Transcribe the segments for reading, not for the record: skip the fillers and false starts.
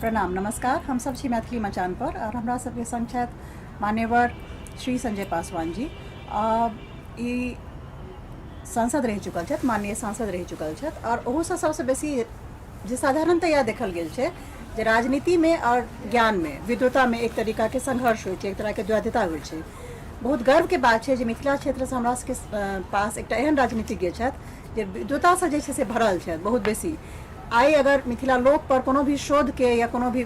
प्रणाम, नमस्कार। हम सब छी मैथिली मचान पर और हमरा सबके संग छथि मान्यवर श्री संजय पासवान जी। ई सांसद रहि चुकल छथि, माननीय सांसद रहि चुकल छथि और ओहूसँ सबसँ बेसी जे साधारणतया देखल गेल छै जे राजनीतिमे और ज्ञानमे, विद्वतामे एक तरीकाके संघर्ष होइ छै, एक तरहके द्वैधता होइ छै। बहुत गर्वके बात छै जे मिथिला क्षेत्रसँ हमरा सबके पास एकटा एहन राजनीतिज्ञ छथि जे विद्वतासँ जे छै से भरल छथि बहुत बेसी। आइ अगर मिथिला लोक पर कोनो भी शोधके या कोनो भी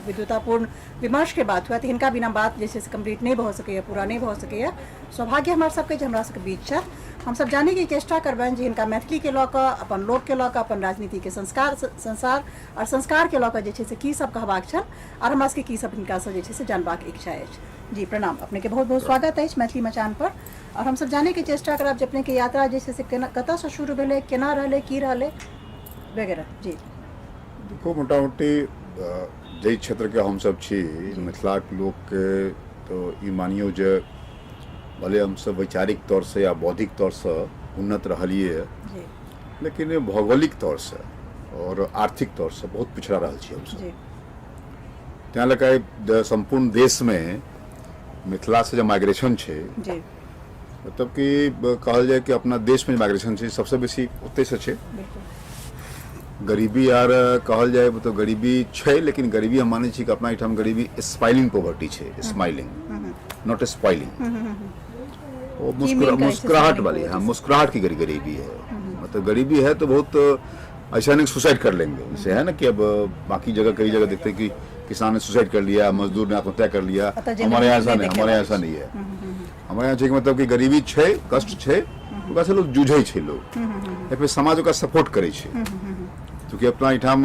विद्वतापूर्ण विमर्शके बात हुए तऽ हिनका बिना बात जे छै से कम्प्लीट नहि भऽ सकैए, पूरा नहि भऽ सकैए। सौभाग्य हमर सबके जे हमरा सबके बीच छथि। हमसब जानैके चेष्टा करबनि जे हिनका मैथिलीके लऽ कऽ, अपन लोकके लऽ कऽ, अपन राजनीतिके संस्कार संसार आओर संस्कारके लऽ कऽ जे छै से की सब कहबाक छनि आओर हमरा सबके की सब हिनकासँ जे छै से जानबाक इच्छा अछि। जी प्रणाम, अपनेके बहुत बहुत स्वागत अछि मैथिली मचान पर आओर हमसब जानैके चेष्टा करब जे अपनेके यात्रा जे छै से केना कतऽसँ शुरू भेलै, केना रहलै, की रहलै वगैरह। जी देखो, मोटा मोटी जाहि क्षेत्रके हमसब छी, मिथिलाके लोकके तऽ ई मानियौ जे भले हमसब वैचारिक तौरसँ या बौद्धिक तौरसँ उन्नत रहलियै, लेकिन भौगोलिक तौरसँ आओर आर्थिक तौरसँ बहुत पिछड़ा रहल छी हमसब। तैं लऽ कऽ सम्पूर्ण देशमे मिथिलासँ जे माइग्रेशन छै, मतलब कि कहल जाय कि अपना देशमे माइग्रेशन छै, सबसँ बेसी ओतहिसँ छै। गरीबी आर कहल जाय मतलब गरीबी छै, लेकिन गरीबी हम मानै छी कि अपना एहिठाम गरीबी स्माइलिंग पॉवर्टी छै, स्माइलिंग not spoiling. वो मुस्कुराहट वाली, हाँ, मुस्कुराहट की गरीबी है। मतलब गरीबी है तो बहुत ऐसा नहीं सुसाइड कर लेंगे, जैसे है ना कि अब बाकी जगह कई जगह देखते हैं कि किसान ने सुसाइड कर लिया, मजदूर ने आत्महत्या कर लिया। हमारे यहाँ ऐसा नहीं, हमारे यहाँ ऐसा नहीं है। हमारे यहाँ छै मतलब कि गरीबी छै, कष्ट छै, ओकरा से लोग जूझै छै लोग, या फिर समाज ओकरा सपोर्ट करै छै। चूँकि अपना एहिठाम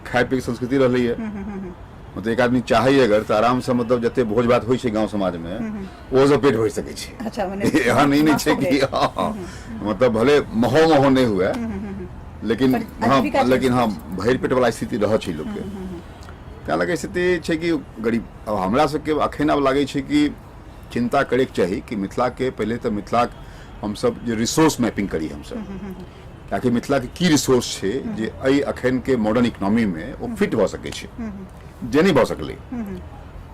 खाय पीके संस्कृति रहलै है, मतलब एक आदमी चाहे अगर तऽ आराम से मतलब जते भोज भात होइ छै गाँव समाज में, ओहो से पेट भरि सकै छै। एहन ई नहि छै कि मतलब भले महो महो नहि हुए, लेकिन हाँ, लेकिन हाँ, भरि पेट वाला स्थिति रह छै लोकके। तैं लऽ कऽ स्थिति छै कि गरीब अब हमरा सबके अखन आब लागै छै कि चिंता करैके चाही कि मिथिलाके पहिले तऽ मिथिलाक हमसब जे रिसोर्स मैपिंग करी हमसब, ताकि मिथिलाके की रिसोर्स छै जे एहि अखनके मॉडर्न इकोनॉमीमे ओ फिट भऽ सकै छै, जे नहि भऽ सकलै।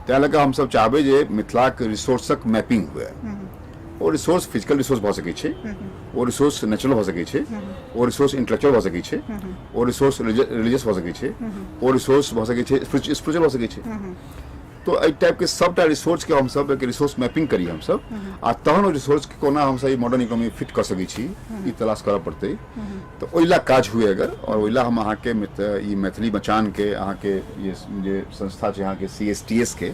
तैं लऽ कऽ हमसब चाहबै जे मिथिलाक रिसोर्सक मैपिंग हुए। ओ रिसोर्स फिजिकल रिसोर्स भऽ सकै छै, ओ रिसोर्स नेचुरल भऽ सकै छै, ओ रिसोर्स इंटेलेक्चुअल भऽ सकै छै, ओ रिसोर्स रिलीजियस भऽ सकै छै, ओ रिसोर्स भऽ सकै छै स्पिरिचुअल भऽ सकै छै। तो एहि टाइपके सबटा रिसोर्सके हमसब एक रिसोर्स मैपिंग करी हमसब आ तहन ओ रिसोर्सके कोना हमसब ई मॉडर्न इकोनॉमी फिट कऽ सकै छी, ई तलाश करऽ पड़तै। तऽ ओहि लए काज हुए अगर, आओर ओहि लए हम अहाँके ई मैथिली मचानके अहाँके ये जे संस्था छै अहाँके CSTS के,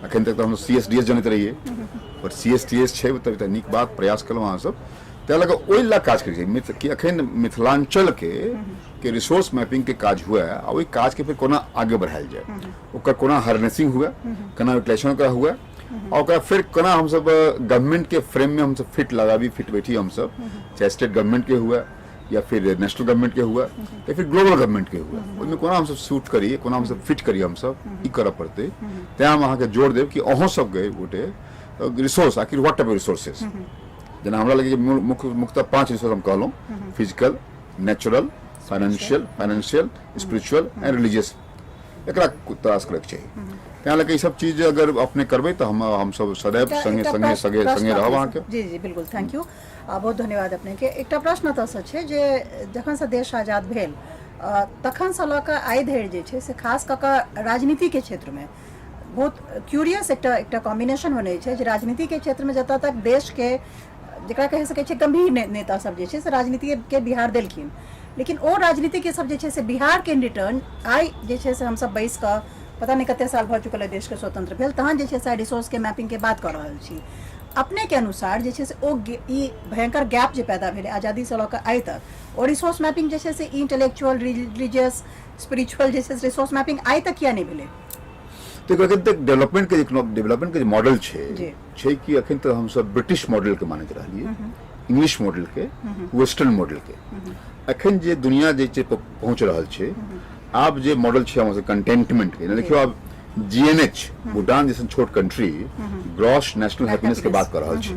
अखन तक तऽ हम CSDS जनैत रहियै, पर CSTS छै तब तऽ नीक बात, प्रयास केलहुँ अहाँसब। ताहि लऽ कऽ ओहि लए काज करै छै कि अखन मिथिलाञ्चलके के रिसोर्स मैपिंग के काज हुए आ ओहि काज के फिर कोना आगे बढ़ायल जाय, ओकर कोना हार्नेसिंग हुए, कोना यूटिलाइजेशन ओकरा हुए आ ओकरा फिर कोना हमसब गवर्नमेंट के फ्रेम में हमसब फिट लगाबी, फिट बैठी हमसब, चाहे स्टेट गवर्नमेंट के हुए या फिर नेशनल गवर्नमेंट के हुए या फिर ग्लोबल गवर्नमेंट के हुए, ओहिमे कोना हमसब सूट करी, कोना हमसब फिट करी, हमसब ई करऽ पड़तै। तैं हम अहाँके जोर देब कि अहूँ सबके गोटे रिसोर्स, आखिर what type resources, जेना हमरा लगैए मुख्य मुख्यतः 5 रिसोर्स हम कहलहुँ, physical, natural, financial, spiritual and religious, एकरा तलाश करैके चाही। तैं लऽ कऽ ई सब चीज अगर अपने करबै तऽ हम हमसब सदैव संगे संगे संगे संगे रहब अहाँके। जी जी बिल्कुल, thank you, बहुत धन्यवाद अपनेके। एकटा प्रश्न एतऽसँ छै जे जखनसँ देश आजाद भेल तखनसँ लऽ कऽ आइ धरि जे छै से खास कऽ कऽ राजनीतिके क्षेत्रमे बहुत क्यूरियस एकटा एकटा कॉम्बिनेशन बनै छै जे राजनीतिके क्षेत्रमे जतऽ तक देशके जकरा कहि सकै छियै गम्भीर नेता सब जे छै से राजनीतिके बिहार देलखिन, लेकिन ओ राजनीतिके सब जे छै से बिहारके इन रिटर्न आइ जे छै से हमसब बैस कऽ पता नहि कते साल भऽ चुकल है देशके स्वतंत्र भेल, तहन जे छै से रिसोर्सके मैपिंगके बात कऽ रहल छी। अपनेके अनुसार जे छै से ओ ई भयंकर गैप जे पैदा भेलै आजादीसँ लऽ कऽ आइ तक, ओ रिसोर्स मैपिंग जे छै से इंटेलेक्चुअल, रिलीजियस, स्पिरिचुअल जे छै से रिसोर्स मैपिंग आइ तक किया नहि भेलै? देखो, अखन तक डेवलपमेंट के जे मॉडल छै, छै कि अखन तक हमसब ब्रिटिश मॉडल के मानैत रहलियै, इंग्लिश मॉडल के, वेस्टर्न मॉडल के। अखन जे दुनिया जे छै पहुंच रहल छै, आब जे मॉडल छै हमर कंटेंटमेंट के। देखियौ, आब GNH, Bhutan जैसन छोट कंट्री ग्रॉस नेशनल हैप्पीनेस के बात कर रहल छै।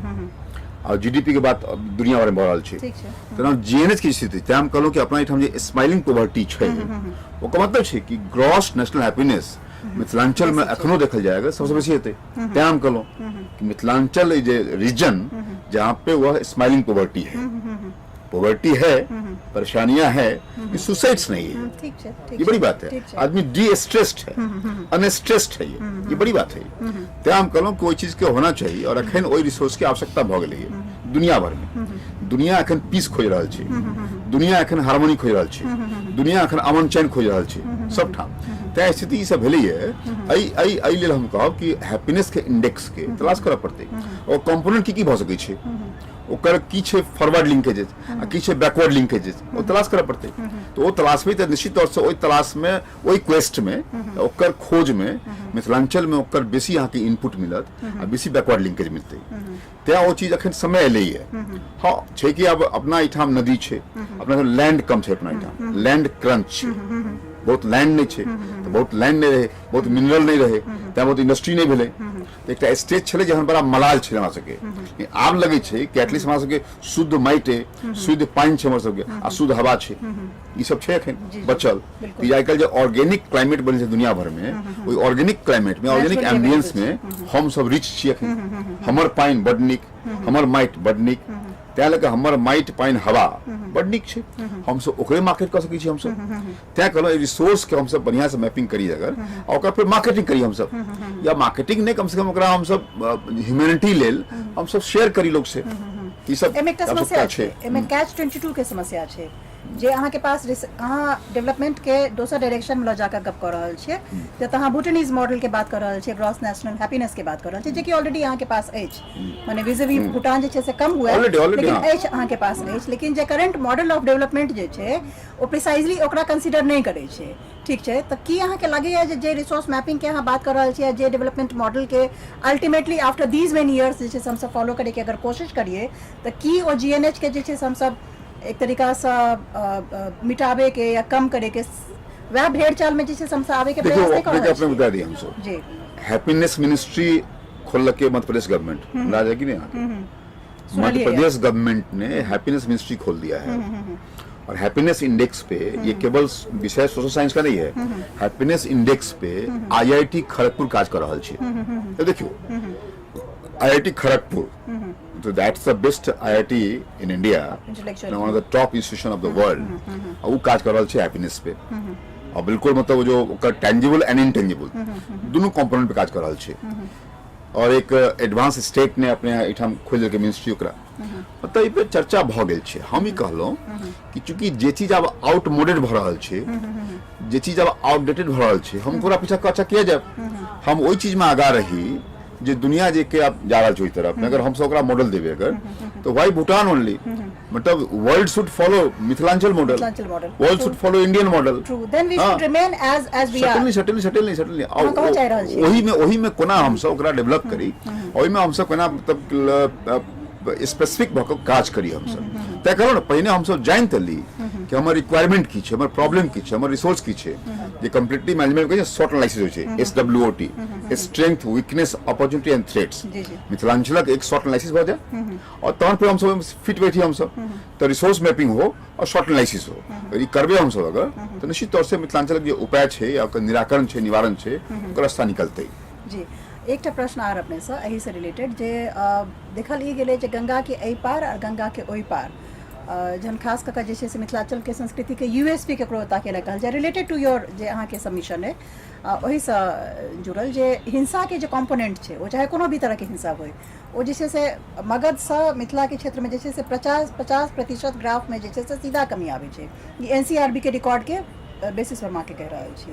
आ जीडीपी के बात दुनिया भर में भऽ रहल छै। ठीक छै। तेना जीएनएच के स्थिति, तें हम कहलहुँ कि अपना एहिठाम जे स्माइलिंग पोवर्टी छै, ओकर मतलब छै कि ग्रॉस नेशनल हैप्पीनेस मिथिलांचल में एखनो देखल जाएगा सबसे बेसी हेतै। तें हम कहलहुँ कि मिथिलांचल जे रीजन जहाँ पे वह स्माइलिंग पोवर्टी है, पॉवर्टी है, परेशानियां है, ये सुसाइड्स नहीं है। ठीक छै, ठीक ये बड़ी बात है। ठीक छै। आदमी डी स्ट्रेस्ड है, अनस्ट्रेस्ड है, ये बड़ी बात है। तें हम कहलहुँ कि ओहि चीज के होना चाहिए और अखन ओहि रिसोर्स के आवश्यकता भऽ गेलै दुनिया भर में। दुनिया अखन पीस खोजि रहल छै, दुनिया अखन हार्मोनी खोजि रहल छै, दुनिया अखन अमन चैन खोजि रहल छै सब ठाम। तें स्थिति ई सब भेलैए। एहि एहि एहि लेल हम कहब कि हैप्पीनेस के इंडेक्स के तलाश करऽ पड़तै और कंपोनेंट की की भऽ सकै छै, ओकर की छै फॉरवर्ड लिंकेजेस आ की छै बैकवर्ड लिंकेजेस, ओ तलाश करऽ पड़तै। तऽ ओ तलाशबै तऽ निश्चित तौर से ओहि तलाश में, ओहि क्वेस्ट में, ओकर खोज में मिथिलांचल में ओकर बेसी अहाँके इनपुट मिलत आ बेसी बैकवर्ड लिंकेज मिलतै। तें ओ चीज अखन समय एलैए। हँ, छै कि आब अपना एहिठाम नदी छै, अपना लैंड कम छै, अपना एहिठाम लैंड क्रंच छै, बहुत लैंड नहि छै, तऽ बहुत लैंड नहि रहै, बहुत मिनरल नहि रहै, तें बहुत इंडस्ट्री नहि भेलै। तऽ एकटा स्टेज छलै जहन बड़ा मलाल छलै हमरा सबके। लेकिन आब लगै छै कि एटलीस्ट हमरा सबके शुद्ध माटि अइ, शुद्ध पानि छै हमरा सबके आ शुद्ध हवा छै, ई सब छै एखन बचल। तऽ आइ काल्हि जे ऑर्गेनिक क्लाइमेट बनै छै दुनिया भरमे, ओहि ऑर्गेनिक क्लाइमेट में, ऑर्गेनिक Naturally ambience available में हम सब रिच छी एखन। हमर पानि बड नीक, हमर माटि बड नीक, तैं लऽ कऽ हमर माटि पानि हवा बड नीक छै, हमसब ओकरे मार्केट कऽ सकै छी हमसब। तैं कहलहुँ एहि रिसोर्सके हमसब बढ़िआँसँ मैपिंग करी अगर आ ओकरा फेर मार्केटिंग करी हमसब, या मार्केटिंग नहि, कमसँ कम ओकरा हमसब ह्यूमैनिटी लेल हमसब शेयर करी लोक से। ई सब एहिमे एकटा समस्या आवश्यकता छै, छै। एहिमे कैच 22 के समस्या छै जे अहाँके पास अहाँ डेवलपमेंट के दोसर डायरेक्शन में लऽ जाकऽ गप कऽ रहल छियै, जतऽ अहाँ भूटानीज मॉडल के बात कऽ रहल छियै, ग्रॉस नेशनल हैप्पीनेस के बात कऽ रहल छियै, जेकि ऑलरेडी अहाँके पास अछि, माने विज भूटान जे छै से कम हुए Already, लेकिन हाँ। अछि अहाँके पास अछि, लेकिन जे करेंट मॉडल ऑफ डेवलपमेंट जे छै ओ प्रिसाइजली ओकरा कंसिडर नहि करै छै। ठीक छै, तऽ की अहाँके लगैए जे जे रिसोर्स मैपिंग के अहाँ बात कऽ रहल छियै, जे डेवलपमेंट मॉडल के ultimately after these many years जे छै से हमसब फॉलो करैके अगर कोशिश करियै, तऽ की ओ जी एन एच के जे छै से हमसब एक तरीकासँ मिटाबैके या कम करैके वएह भेड़ चाल में जे छै से हमसब आबैके देखियौ, प्रयास नहि कऽ अपने के रहल अपने छियै? बता दी हमसब। जी। हैप्पीनेस मिनिस्ट्री खोललकै मध्य प्रदेश गवर्नमेंट, अंदाज है कि नहीं अहाँके? मध्य सुनलियै। प्रदेश गवर्नमेंट ने हैप्पीनेस मिनिस्ट्री खोल दिया है और हैप्पीनेस इंडेक्स पे, ये केवल विषय सोशल साइंस का नहीं है, हैप्पीनेस इंडेक्स पे आईआईटी खड़गपुर काज कर रहल छै। तो देखियौ, आईआईटी खड़गपुर तो that's the best IIT in India, Intellectual. One of the top institution of the world, आ उ काज कर रहल छै हैप्पीनेस पे आ बिल्कुल मतलब जो ओकर टेंजिबल एंड इनटेंजिबल दुनू कंपोनेंट पे काज कर रहल छै। और एक एडवांस स्टेट ने अपने एहिठाम खोलि देलकै मिनिस्ट्री ओकरा, मतलब एहि पे चर्चा भऽ गेल छै। हम ई कहलहुँ कि चूँकि जे चीज आब आउटमोडेड भऽ रहल छै, जे चीज आब आउटडेटेड भऽ रहल छै, हम ओकरा पीछा कच्चा किया जायब? हम ओहि चीजमे आगाँ रही जे दुनिया जे के आब जा रहल छै ओहि तरफ। अगर हमसब ओकरा मॉडल देबै अगर, तऽ why Bhutan only? मतलब world should follow Mithilanchal model, Mithilanchal model. World should follow Indian model. True, then we should remain as we are. Certainly, certainly, certainly, certainly. अहाँ कहऽ चाहि रहल छियै। ओहिमे ओहिमे कोना हमसब ओकरा डेवलप करी, ओहिमे हमसब कोना मतलब स्पेसिफिक भऽ कऽ काज करी हमसब। तैं कहलहुँ ने, पहिने हमसब जानि तऽ ली कि हमर रिक्वायरमेंट की छै, हमर प्रॉब्लम की छै, हमर रिसोर्स की छै, जे कम्प्लीटली मैनेजमेंट कहै छै शॉर्ट एनालिसिस होइ छै, S W O T, strength, weakness, opportunity and threats. जी, जी। मिथिलांचलक एक शॉर्ट एनालिसिस भऽ जाय और तहन फेर हमसब ओहिमे फिट बैठी हमसब, तऽ रिसोर्स मैपिंग हो और शॉर्ट एनालिसिस हो, अगर ई करबै हमसब अगर, तऽ निश्चित तौर से मिथिलांचलक जे उपाय छै या ओकर निराकरण छै, निवारण छै, ओकर रास्ता निकलतै। जी, एकटा प्रश्न आर अपनेसँ एहिसँ रिलेटेड जे देखल ई गेलै जे गंगाके एहि पार आओर गंगाके ओहि पार जहन खास कऽ कऽ जे छै से मिथिलांचलके संस्कृतिके यू एस पी ककरो ताके लए कहल जाय, रिलेटेड टू your जे अहाँके सबमिशन अइ ओहिसँ जुड़ल, जे हिंसाके जे कॉम्पोनेंट छै ओ चाहे कोनो भी तरहके हिंसा होइ, ओ जे छै से मगधसँ मिथिलाके क्षेत्रमे जे छै से 50% ग्राफमे जे छै से सीधा कमी आबै छै। ई एन सी आर B के रिकॉर्डके बेसिस पर अहाँके कहि रहल छी।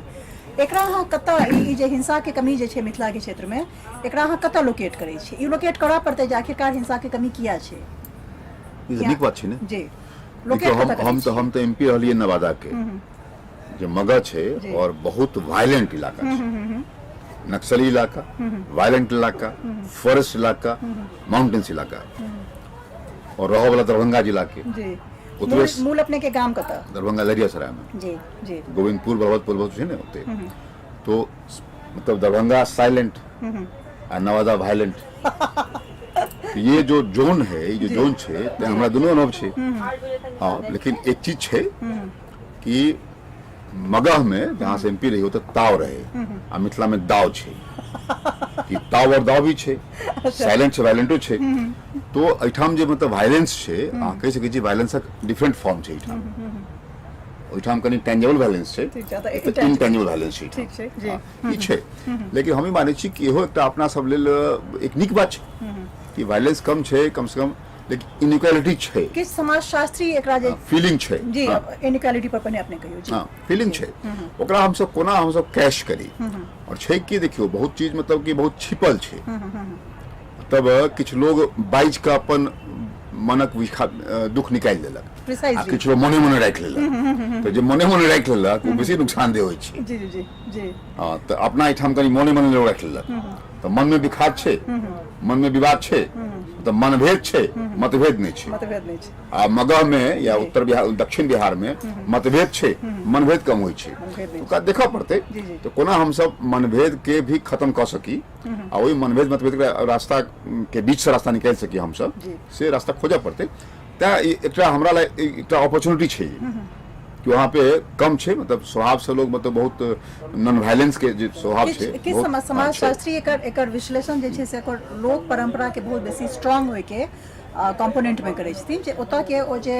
एकरा अहाँ कतऽ ई जे हिंसाके कमी जे छै मिथिलाके क्षेत्रमे, एकरा अहाँ कतऽ लोकेट करै छी? ई लोकेट करऽ पड़तै जे आखिरकार हिंसाके कमी किया छै। ई तऽ नीक बात छै ने। जी, देखियौ, लोकेट हम कतऽ करै हम तऽ छी? हम तऽ एम पी रहलियै नवादा के, जे मगध छै और बहुत वायलेंट इलाका छै, नक्सली इलाका, वायलेंट इलाका, फॉरेस्ट इलाका, माउंटेन्स इलाका, और रहऽ वाला दरभंगा जिला के। जी। ओतबे मूल अपने के गाम कतऽ? दरभंगा लहरियासराय में। जी जी। गोविंदपुर, बलवतपुर बहुत छै ने ओते, तो मतलब दरभंगा साइलेंट आ नवादा वायलेंट। ये जो जोन है, ई जे जोन छै, ते हमरा दुनू अनुभव छै। हाँ, लेकिन एक चीज छै कि मगह में जहाँ से एमपी रही ओतऽ ताव रहे आ मिथिला में दाव छै, कि ताव और दाव भी छै, साइलेंट छै, वायलेंटो छै। तो एहिठाम जे मतलब वायलेंस छै, अहाँ कहि सकै छी वायलेंसक डिफरेंट फॉर्म छै एहिठाम। ओहिठाम कनि टेंजेबल वायलेंस छै, ठीक छै, तऽ इनटेंजेबल वायलेंस छै। ठीक छै जी। हाँ, ई छै। लेकिन हम ई मानै छी कि इहो एकटा अपना सब लेल एक नीक बात छै कि वायलेंस कम छै कम से कम, लेकिन इनइक्वालिटी छै। किछु समाजशास्त्री एकरा जे फीलिंग छै। जी। हाँ। इनइक्वालिटी पर पहिने अपने कहियौ जी। हाँ, फीलिंग छै, ओकरा हमसब कोना हमसब कैश करी। और छै कि देखियौ, बहुत चीज मतलब कि बहुत छिपल छै। तब किछु लोग बाजि कऽ अपन मनक दुख निकालि लेलक आ किछु लोग मने मने राखि लेलक। तऽ जे मने मने राखि लेलक ओ बेसी नुकसानदेह होइ छै। जी जी जी जी हँ, तऽ अपना एहिठाम कनि मने मने लोग राखि लेलक, तऽ मनमे विखाद छै, मनमे विवाद छै, तऽ मनभेद छै, मतभेद नहि छै। मतभेद नहि छै। आ मगहमे या उत्तर बिहार, दक्षिण बिहारमे मतभेद छै, मनभेद कम होइ छै। ओकरा देखऽ पड़तै तऽ कोना हमसब मनभेद के भी खत्म कऽ सकी आ ओहि मनभेद मतभेद के रास्ता के बीच से रास्ता निकालि सकी हमसब, से रास्ता खोजऽ पड़तै। तैं एकटा हमरा लए एकटा अपॉर्चुनिटी छै कि वहाँ पे कम छै, मतलब स्वभाव से लोग मतलब बहुत नॉन वायलेंस के जे स्वभाव छै। किछु समाजशास्त्री एकर एकर विश्लेषण जे छै से एकर लोक परंपरा के बहुत बेसी स्ट्रांग होय के कॉम्पोनेंट में करै छथिन, जे ओतऽ के ओ जे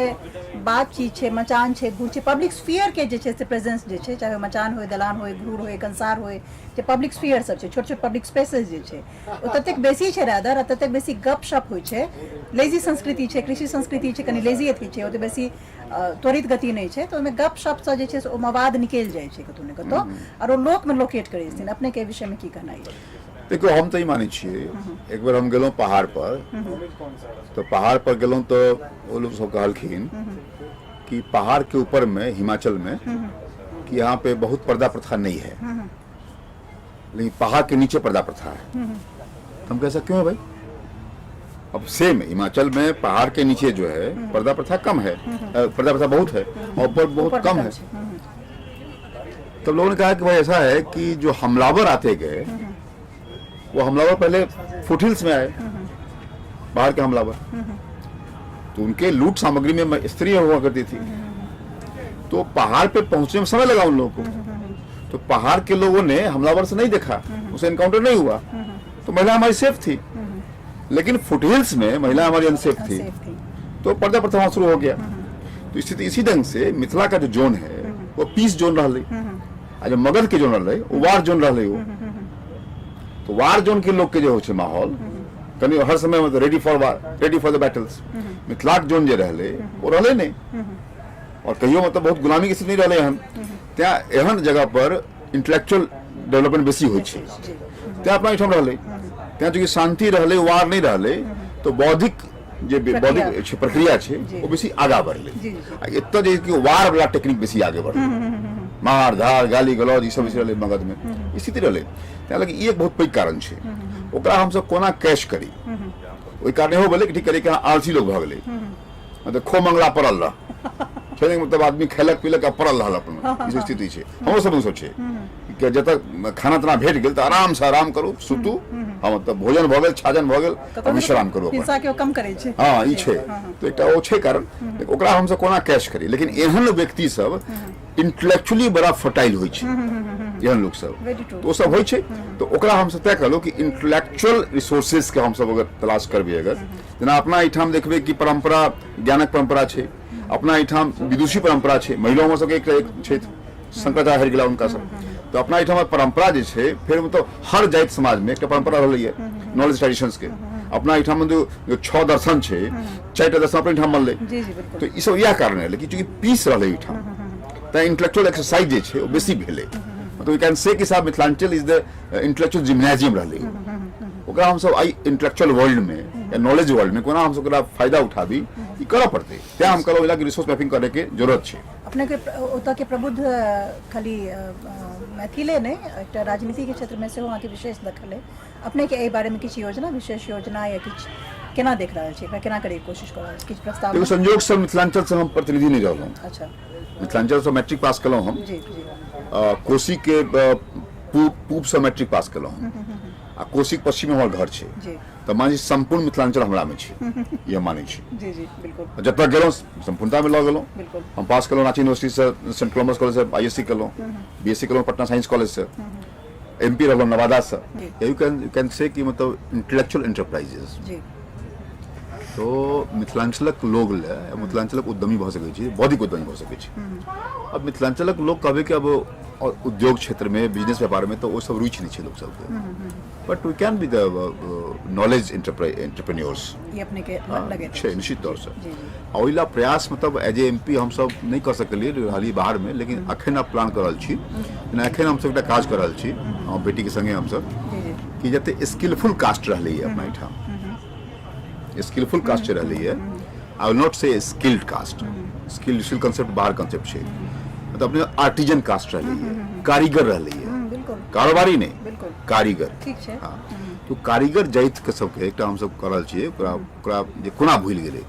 बातचीत छै, मचान छै, घूर छै, पब्लिक स्फीयर के जे छै से प्रेजेंस जे छै, चाहे मचान होय, दलान होय, घूर होय, कंसार होय, जे पब्लिक स्फीयर सब छै, छोट छोट पब्लिक स्पेसेस जे छै ओ ततेक बेसी छै रादर, आ ततेक बेसी गप शप होइ छै। लेजी संस्कृति छै, कृषि संस्कृति छै, कनि लेजी अथी छै, ओते बेसी त्वरित गति नहि छै, तऽ ओहिमे गप शपसँ जे छै से ओ मवाद निकलि जाइ छै कतहु ने कतहु, आओर ओ लोकमे लोकेट करै छथिन। अपनेके एहि विषयमे की कहनाइ अछि? देखियौ, हम तऽ ई मानै छियै, एक बेर हम गेलहुँ पहाड़ पर, तऽ पहाड़ पर गेलहुँ तऽ ओ लोग सब कहलखिन कि पहाड़ के ऊपर में, हिमाचल में, कि यहाँ पे बहुत पर्दा प्रथा नहीं है, लेकिन पहाड़ के नीचे पर्दा प्रथा है। हम कैसा क्यों है भाई? अब सेम हिमाचल में पहाड़ के नीचे जो है पर्दा प्रथा कम है, पर्दा प्रथा बहुत है और ऊपर बहुत कम है। तब लोगों ने कहा कि भाई ऐसा है कि जो हमलावर आते गए वो हमलावर पहले फुटहिल्स में आए, बाहर के हमलावर, तो उनके लूट सामग्री में स्त्री हुआ करती थी, तो पहाड़ पे पहुंचने में समय लगा उन लोगों को, तो पहाड़ के लोगों ने हमलावर से नहीं देखा, उसे एनकाउंटर नहीं हुआ, तो महिला हमारी सेफ थी। लेकिन फुटहिल्स में महिला हमारी अनसेफ थी, तो पर्दा प्रथा वहां शुरू हो गया। तो स्थिति इसी ढंग से मिथिला का जो जोन है वो पीस जोन रहा, आ जो मगध के जोन रहा वो वार जोन रहा। वो तो वार जोन के लोग के जो हो माहौल कनि हर समय मतलब ready for war, ready for the battles. मिथिलाक जोन जे रहले वो रहले नहीं, और कहियो मतलब बहुत गुलामी के स्थिति नहीं रहले हन, तें एहन जगह पर इंटेलेक्चुअल डेवलपमेंट बेसी होइ छै, तें अपना एहिठाम रहलै। तें चूँकि शांति रहलै, वार नहीं रहलै, तो बौद्धिक जे बौद्धिक छै प्रक्रिया छै ओ बेसी आगा बढ़लै। आ एतऽ जे कि वार वाला टेक्निक बेसी आगे बढ़लै, मार धार गाली गलौज ई सब बेसी रहलै मगध में, स्थिति रहलै। तें लऽ ई एक बहुत पैघ कारण छै। ओकरा हमसब कोना कैश करी, ओहि कारण इहो भेलै कि ठीक करी कि आलसी लोग भऽ गेलै, मतलब खो मंगला पड़ल रह छै ने, मतलब आदमी खेलक पीलक आ पड़ल रहल अपन, ई स्थिति छै। हमरो सब सब छै कि जतऽ खाना ताना भेट गेल तऽ आराम से आराम करू, सुतू, हाँ, मतलब भोजन भऽ गेल, छाजन भऽ गेल, आ विश्राम करू अपन। हिंसा के कम करै छै। हाँ, ई छै। तऽ एकटा ओ छै कारण, ओकरा हमसब कोना कैश करी। लेकिन एहन व्यक्ति सब इंटेलेक्चुअली बड़ा फर्टाइल होइ छै, एहन लोक सब, तऽ ओ सब होइ छै। तऽ ओकरा हमसब तय कहलहुँ कि इंटेलेक्चुअल रिसोर्सेज के हमसब अगर तलाश करबै, अगर जेना अपना एहिठाम देखबै कि परम्परा ज्ञानक परम्परा छै, अपना एहिठाम विदुषी परम्परा छै, महिलाओं सबके एक छथि, शंकराचार्य हरि गेला हुनका सब, तऽ अपना एहिठाम परम्परा जे छै फेर मतलब हर जाति समाजमे एकटा परम्परा रहलैए नॉलेज ट्रेडिशंस के। अपना एहिठाम जो 6 दर्शन छै, 4टा दर्शन अपने एहिठाम बनलै, तऽ ई सब इएह कारण रहलै कि चूँकि पीस रहलै एहिठाम, तऽ इंटेलेक्चुअल एक्सरसाइज जे छै ओ बेसी भेलै। मतलब you can से कि साहब Mithilanchal is the intellectual gymnasium रहलै। ओकरा हमसब आइ इंटेलेक्चुअल वर्ल्ड में या नॉलेज वर्ल्ड में कोना हमसब ओकरा फायदा उठाबी, ई करऽ पड़तै। तें हम कहलहुँ ओहि रिसोर्स मैपिंग करैके जरूरत छै। अपनेके ओतऽ के प्रबुद्ध खाली मैथिले नहि, एकटा राजनीतिके क्षेत्रमे सेहो अहाँके विशेष दखल अइ। अपनेके एहि बारेमे किछु योजना, विशेष योजना या किछु केना देख रहल छी, एकरा केना करैके कोशिश कऽ रहल छी, किछु प्रस्ताव? देखियौ, संयोगसँ मिथिलाञ्चलसँ हम प्रतिनिधि नहि रहलहुँ। मिथिलाञ्चलसँ मैट्रिक पास केलहुँ हम। जी जी। कोसीके पूबसँ मैट्रिक पास केलहुँ हम, आ कोसीक पश्चिममे हमर घर छै। तऽ मानै छी सम्पूर्ण मिथिलाञ्चल हमरामे छै, ई हम मानै छी। जी जी बिल्कुल। जतऽ गेलहुँ सम्पूर्णतामे लऽ गेलहुँ। बिल्कुल। हम पास केलहुँ राँची यूनिवर्सिटीसँ, सेंट कोलम्बस कॉलेजसँ I S C केलहुँ, बी एस सी केलहुँ पटना साइंस कॉलेजसँ, एम पी रहलहुँ नवादासँ। You can से कि मतलब इंटेलेक्चुअल एंटरप्राइजेस। जी। तो मिथिलाञ्चलक लोग ले मिथिलाञ्चलक उद्यमी भऽ सकै छै, बौद्धिक उद्यमी भऽ सकै छै। अब मिथिलाञ्चलक लोग कहबै कि अब उद्योग क्षेत्रमे बिजनेस व्यापारमे तऽ ओ सब रुचि नहि छै लोक सबके, but we can be the knowledge entrepreneurs. ई अपने के लगे छै निश्चित तौर से। जी जी। आ ओहि ला प्रयास मतलब एज ए एम पी हमसब नहि कऽ सकलियै, रहलियै बाहरमे, लेकिन अखन आब प्लान कऽ रहल छी। जेना अखन हमसब एकटा काज कऽ रहल छी हमर बेटीके संगे हमसब, जी जी, कि जते स्किलफुल कास्ट रहलैए अपना एहिठाम, स्किलफुल कास्ट जे रहलैए, I will not say skilled caste, skill concept बाहर कॉन्सेप्ट छै, मतलब अपने आर्टिजन कास्ट रहलैए, कारीगर रहलैए, बिल्कुल, कारोबारी नहि, बिल्कुल, कारीगर। ठीक छै। हाँ, तो कारीगर जाति के सबके एकटा हमसब कऽ रहल छियै, ओकरा ओकरा जे कोना भूलि गेलै।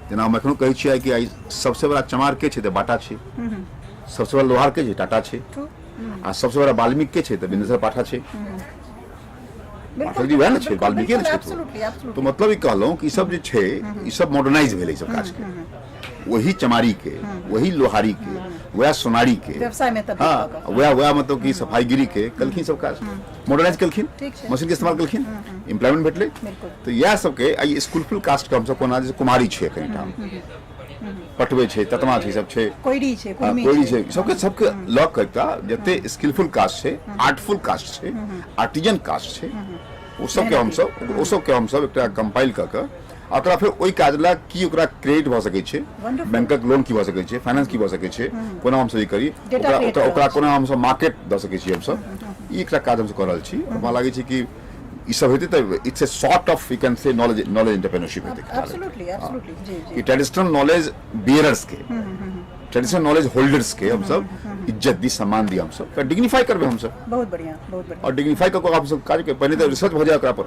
जेना हम एखनो कहै छियै कि आइ सबसे बड़ा चमार के छै तऽ बाटा छै, सबसे बड़ा लोहार के छै टाटा छै, आ सबसे बड़ा वाल्मीकि के छै तऽ बिंदेश्वर पाठा छै। पाठक जी वएह ने छै, वाल्मीकि ने छै। तो मतलब ई कहलहुँ कि ई सब जे छै ई सब मॉडर्नाइज भेलै सब काज के, वही चमारी के, वही लोहारी के, वएह सोनारी के व्यवसाय में तब्दील हाँ, कऽ कऽ। वएह वएह मतलब कि सफाईगिरी के कलखिन, सब काज मॉडर्नाइज कलखिन, ठीक छै। मशीन के इस्तेमाल कलखिन, एम्प्लॉयमेंट भेटलै। बिल्कुल। तऽ इएह सबके आइ स्कूलफुल कास्ट के हमसब कोना, जैसे कुमारी छै एखन एहिठाम, पटवे छै, ततमा छै, सब छै, कोइरी छै, हाँ, कुर्मी कोइरी छै, छै, सबके सबके लऽ कऽ एकटा जते स्किलफुल कास्ट छै, आर्टफुल कास्ट छै, आर्टिजन कास्ट छै, ओ सबके हमसब, ओ सबके हमसब एकटा कंपाइल कऽ कऽ आ ओकरा फेर ओहि काज लए की ओकरा क्रेडिट भऽ सकै छै, Wonderful. बैंकक लोन की भऽ सकै छै, फाइनेंस की भऽ सकै छै, कोना हमसब ई करी, Data ओकरा create ओकरा कऽ ओकरा रहल कोना हमसब मार्केट दऽ सकै छियै हमसब, ई एकटा काज हमसब कऽ रहल छी। हमरा लागै छै कि ई सब हेतै तऽ it's a sort of you can say knowledge knowledge entrepreneurship हेतै। एब्सोल्युटली, एब्सोल्युटली, जी जी। कि ट्रेडिशनल नॉलेज बियरर्स के, ट्रेडिशनल नॉलेज होल्डर्स के हमसब इज्जत दी, सम्मान दी, हमसब डिग्निफाई करबै हमसब। बहुत बढ़िया, बहुत बढ़िया। और डिग्निफाई कऽ कऽ हमसब काज के पहिले तऽ रिसर्च भऽ जाय, ओकरा पर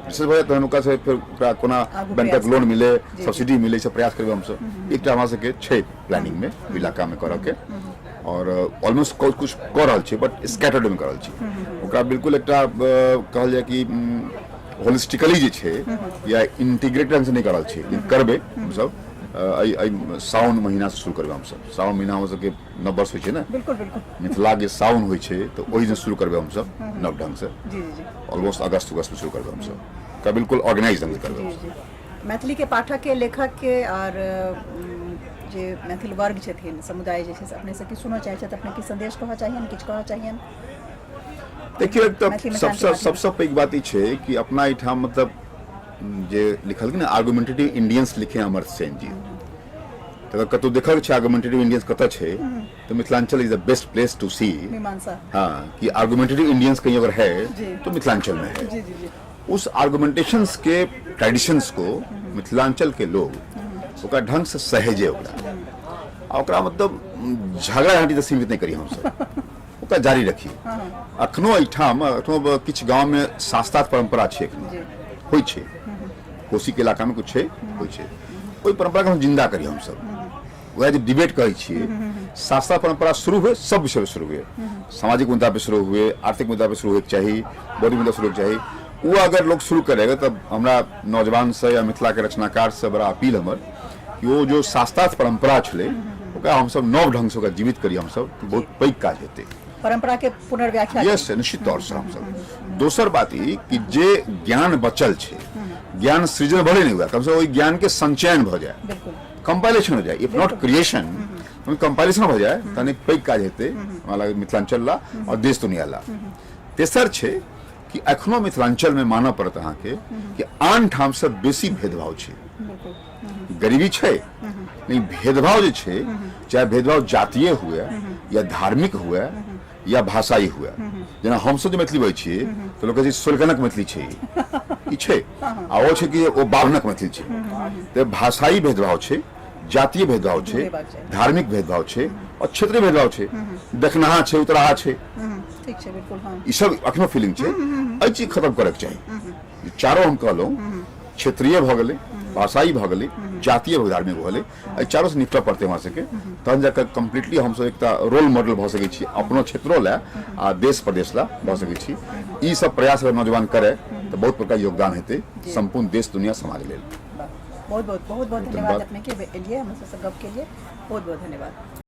रिसर्च भऽ जाय तहन ओकरा से फेर ओकरा कोना आगू बैंकक प्रयास लोन मिले, जी। सब्सिडी मिले, सब प्रयास करबै हमसब। एकटा हमरा सबके छै प्लानिंग में इलाका में करऽ के, और ऑलमोस्ट कुछ कऽ रहल छी, बट स्कैटर्ड में कऽ रहल छी। ओकरा बिल्कुल एकटा कहल जाय कि होलिस्टिकली जे छै या इंटीग्रेटेड हमसब नहि कऽ रहल छी, लेकिन करबै हमसब। एहि एहि सावन महीना से शुरू करबै हमसब। सावन महीना हमर सबके नव वर्ष होइ छै ने, बिल्कुल बिल्कुल, मिथिला के सावन होइ छै, तऽ ओहि दिन शुरू करबै हमसब नव ढंग से। जी जी जी। ऑलमोस्ट अगस्त उगस्त में शुरू करबै हमसब, ओकरा बिल्कुल ऑर्गेनाइज ढंग से करबै जी हमसब। जी। मैथिली के पाठक के, लेखक के और जे मैथिल वर्ग छथिन, समुदाय जे छै से अपने से की सुनऽ चाहै छथि, अपने की संदेश कहऽ चाहियनि, किछु कहऽ चाहियनि? देखियौ, एक तऽ मैथिली में सबसँ क्रांति सबसँ पैघ बात ई छै कि अपना एहिठाम मतलब जे लिखलखिन ने आर्गुमेंटेटिव इंडियंस लिखे अमर्त्य सेन जी, तऽ अगर कतहु देखल छै आर्गुमेंटेटिव इंडियंस कतऽ छै तऽ Mithilanchal is the best place to see. मीमांसा। हाँ, कि आर्गुमेंटेटिव इंडियंस कहीं अगर है जी। तो मिथिलांचल में है। जी जी जी। उस आर्गुमेंटेशंस के ट्रेडिशंस को मिथिलांचल के लोग ओकरा ढंग से सहेजे, ओकरा आ ओकरा मतलब झगड़ा झाँटी तक सीमित नहि करी हमसब, ओकरा जारी रखी। अखनो एहिठाम अखनो किछु गाँव में शास्त्रार्थ परंपरा छै, एखनो जी। होइ छै, कोसी के इलाका में कुछ छै, होइ छै, ओहि परंपरा के हम जिंदा करी हमसब। वएह जे डिबेट कहै छियै, शास्त्रार्थ परंपरा शुरू हुए, सब विषय पे शुरू हुए, सामाजिक मुद्दा पे शुरू हुए, आर्थिक मुद्दा पे शुरू होइके चाही, बौद्धिक मुद्दा शुरू होइके चाही। ओ अगर लोग शुरू करेगा तब हमरा नौजवान से या मिथिला के रचनाकार से बड़ा अपील हमर कि ओ जो शास्त्रार्थ परंपरा छलै ओकरा हमसब नव ढंग से ओकरा जीवित करी हमसब, तऽ बहुत पैघ काज हेतै। परंपरा के पुनर्व्याख्या। यस, निश्चित तौर से हमसब। दोसर बात ई कि जे ज्ञान बचल छै, ज्ञान सृजन भले नहि हुए, कम से कम ओहि ज्ञान के संचयन भऽ जाय, बिल्कुल, कंपाइलेशन हो जाए, if not creation compilation हो जाए तहन एक पैघ काज हेतै हमरा लागै मिथिलांचल ला और देश दुनिया ला। तेसर छै कि एखनो मिथिलांचल में मानऽ पड़त अहाँके कि आन ठाम से बेसी भेदभाव छै। बिल्कुल। गरीबी छै लेकिन भेदभाव जे छै, चाहे भेदभाव जातीय हुए या धार्मिक हुए या भाषाई हुए, जेना हमसब जे मैथिली बजै छियै तऽ लोक कहै छै सोलकनक मैथिली छै ई छै, आ ओ छै कि ओ बाभनक मैथिली छै। तऽ भाषाई भेदभाव छै, जातीय भेदभाव छै, हेबाक चाही। धार्मिक भेदभाव छै और क्षेत्रीय भेदभाव छै, देखनहा छै, उतराहा छै। ठीक छै, बिल्कुल, हाँ। ई सब अखनो फीलिंग छै। एहि चीज खत्म करैके चाही। ई चारो हम कहलहुँ, क्षेत्रीय भऽ गेलै, भाषाई भऽ गेलै, जातीय भऽ धार्मिक भऽ गेलै, एहि चारोसँ निपटऽ पड़तै हमरा सबके, तहन जाकऽ कम्प्लीटली हमसब एकटा रोल मॉडल भऽ सकै छी अपनो क्षेत्रो लए आ देश प्रदेश लए भऽ सकै छी। ई सब प्रयास अगर नौजवान करे तऽ बहुत बड़का योगदान हेतै सम्पूर्ण देश दुनिया समाज लेल। बहुत बहुत बहुत बहुत धन्यवाद अपने के एलिए, हमरा सबसँ गप के लिए बहुत बहुत धन्यवाद।